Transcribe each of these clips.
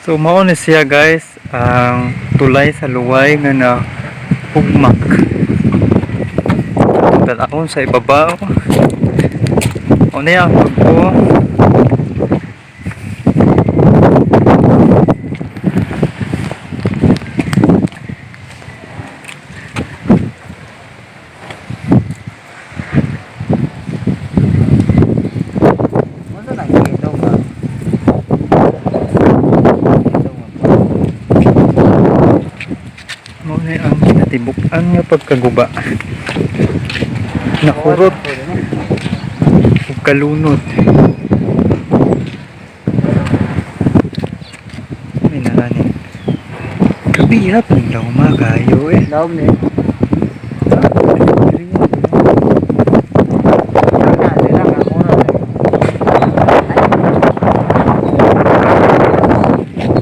So mao ni siya, guys, ang tulay sa Luway nga na hugmak. Tan-awon sa ibabaw. Mao ni ang pagko. Ano na ito ba? Ito ba? Mao ni ang kinatibuk-an nga pagkaguba. Nakurot ug kalunod. May nani. Kabihap ng lawma kayo eh. Lawom ni. Na, dira nga kurot.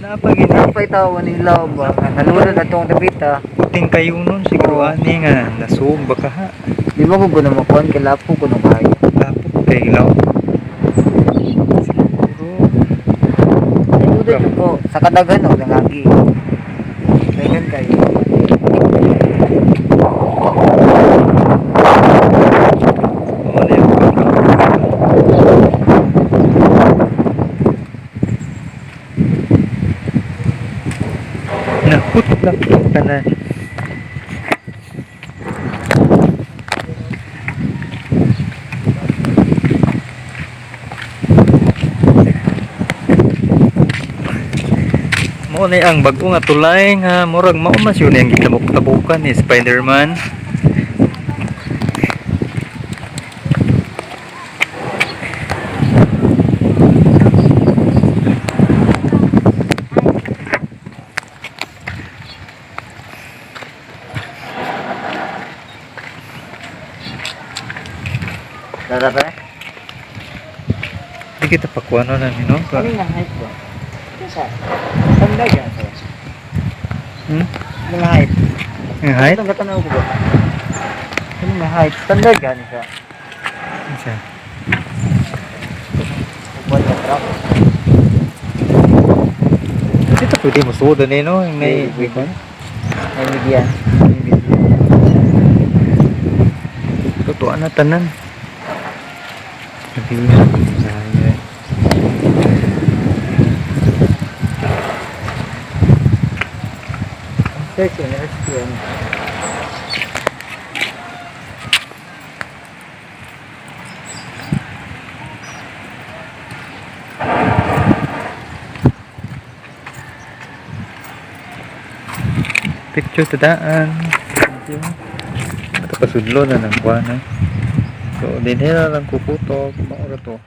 Napagin Napay tawo ni lawom ba? Nalunod na tong dapita. Puting kayo nun siguro ani nga nasuog ba ka ha? Di ba ko guna makuan kay lapo ko no kayo. Tapos kay law. Siguro. Nalunod jud ko sa kadaghan og nangagi. Daghan kayo. Oo na yung pagkaguba. Nahutlak ang tanan. Mao ni ang bag-o nga tulay nga murag mao man siya ang gitabok-tabukan ni Spider-Man. Tara pa. Di kita pakuano na ni no? Ano nga height ba? Sa Sandag yan sa. Hmm? Ano nga height? Ang height? Itong katanaw ko ba? Ano nga height? Standard yan siya. Siya. Upuan ka truck. Dito pwede mo suod ni no? Yung may Pwede. May median. Totoo na tanan. Sabi niya. Search and rescue. Ano? Picture tadaan. Thank you. Ito pasudlo na ng kuwan eh. So, dinhira lang kukutok. Maura to.